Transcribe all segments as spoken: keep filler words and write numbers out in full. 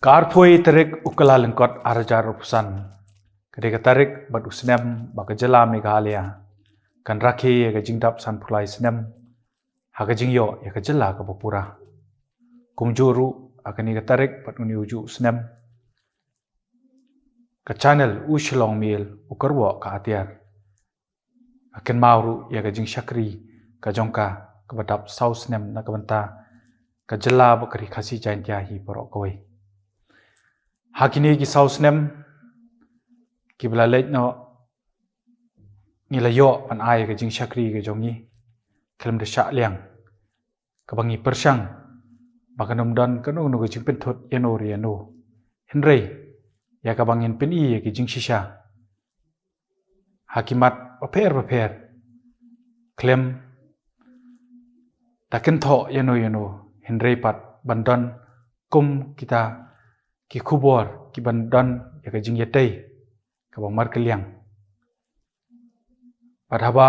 Ka arphew tarik u Kyllalyngkot arhajar arphew san, ka dei ka tarik bad u snem ba ka jylla Meghalaya kan rakhe ïa ka jingdap sanphew lai snem ha ka jingïoh ïa ka jylla kaba pura. Kumjuh ruh ha kane ka tarik bad une ujuh u snem, ka channel u Shillong Mail u kyrwoh ka atiar, ka kynmaw ruh ïa ka jingshakri ka jong ka kaba dap saw snem na ka bynta ka jylla bad ka Ri Khasi Jaiñtia hi baroh kawei. Ha kine ki saw snem kiba la leit noh, ngi la ïoh ban ai ka jingshakri ka jong ngi khlem da shah liang, kaba ngi pyrshang ba kan ym don kano kano ka jingpynthut ïano re ïano, hynrei ïa kaba ngin pyni ïa ki jingshisha ha ki mat bapher bapher, khlem da kynthoh ïano ïano, hynrei pat ban don kum kita ki khubor kiban don ïa ka jingïatei kaba markylliang. Bad haba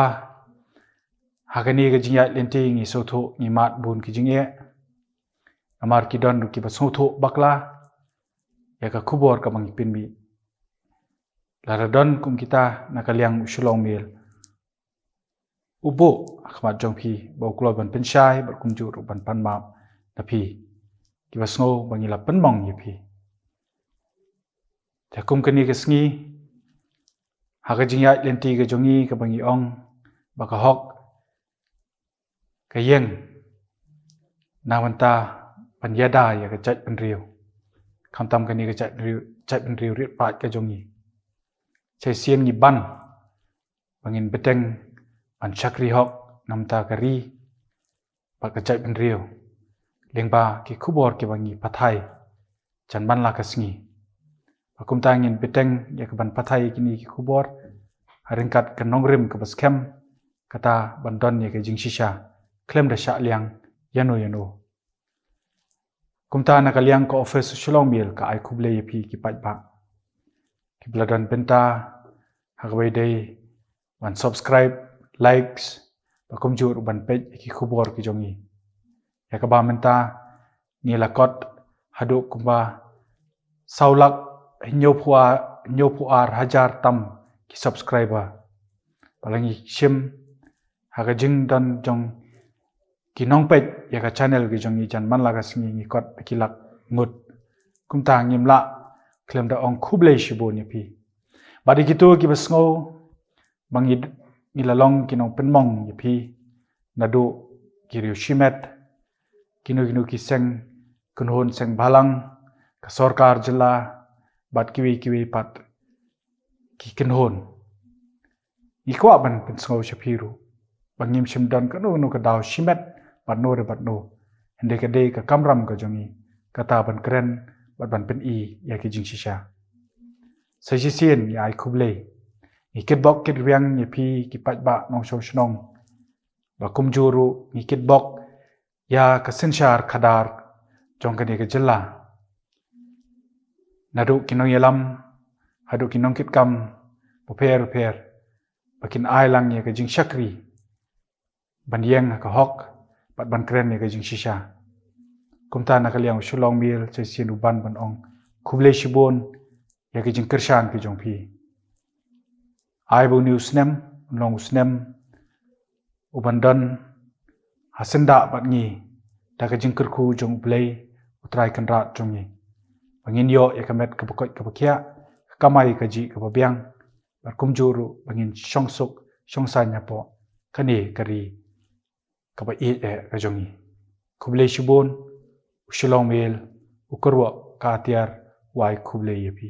ha kane ka jingïaid lynti ngi sngewthuh, ngi mad bun ki jingeh, namar ki don ruh kiba sngewthuh bakla ïa ka khubor kaba ngi pynmih. Lada don kum kita na ka liang u Shillong Mail, u buh ha khmat jong phi ba u kloi ban pynshai bad kumjuh ruh ban pan map na phi, kiba sngew ba ngi la pynmong ïa phi. Te kum kane ka sngi, ha ka jingïaid lynti ka jong ngi kaba ngi ong ba ka hok ka ïeng na bynta ban ïada ïa ka jaitbynriew, khamtam kane ka jaitbynriew, jaitbynriew rit paid ka jong ngi, shisien ngi ban ba ngin bteng ban shakri hok na bynta ka ri bad ka jaitbynriew lyngba ki khubor kiba ngi pathai jan man la ka sngi. Bad kumta ngin bteng ïa ka ban pathai ïa kine ki khubor ha ryngkat ka nongrim kaba skhem, kata ban don ïa ka jingshisha khlem da shah liang ïano ïano. Kumta na ka liang ka office Shillong Mail ka ai khublei ïa phi ki paidbah kiba la don bynta ha kaba ïadei ban subscribe, likes, bad kumjuh ruh ban peit ïa ki khubor ki jong ngi, ïa kaba mynta ngi la kot haduh kumba saw lak hynñiewphew ar, hynñiewphew ar hajar tam ki subscriber. Bad la ngi shim ha ka jingdon jong ki nongpeit ïa ka channel ki jong ngi, jan man la ka sngi ngi kot ki lak ngut. Kumta ngim lah khlem da ong khublei shibun ïa phi. Bad ïa kito kiba sngew ba ngi, ngi la long ki nongpynmong ïa phi naduh ki riew shimet, kino kino ki seng kynhun seng bhalang, ka sorkar jylla bad kiwei kiwei pat ki kynhun. Ngi kwah ban pynsngew sha phi ruh ba ngim shym don kano kano ka daw shimet bad no re bad no, hynrei ka dei ka kamram ka jong ngi kata ban kren bad ban pyni ïa ki jingshisha. Sa shisien ngi ai khublei, ngi kitbok kitrwiang ïa phi ki paidbah nongshong shnong, bad kumjuh ruh ngi kitbok ïa ka synshar khadar jong kane ka jylla, naduh ki nongïalam haduh ki nongkitkam bapher bapher, ba kin ai lang ïa ka jingshakri ban ïeng ha ka hok bad ban kren ïa ka jingshisha. Kumta na ka liang u Shillong Mail shisien u ban ban ong khublei shibun ïa ka jingkyrshan ka jong phi. Ai ba une u snem un long u snem uban don ha syndah bad ngi da ka jingkyrkhu jong U Blei U Trai Kynrad jong ngi, ba ngin ïoh ïa ka met kaba koit kaba khiah, ka kamai kajih kaba biang, bad kumjuh ruh ba ngin shong suk shong saiñ hapoh kane ka ri kaba ïeit eh ka jong ngi. Khublei shibun. U Shillong Mail u kyrwoh ka atiar u ai khublei ïa phi.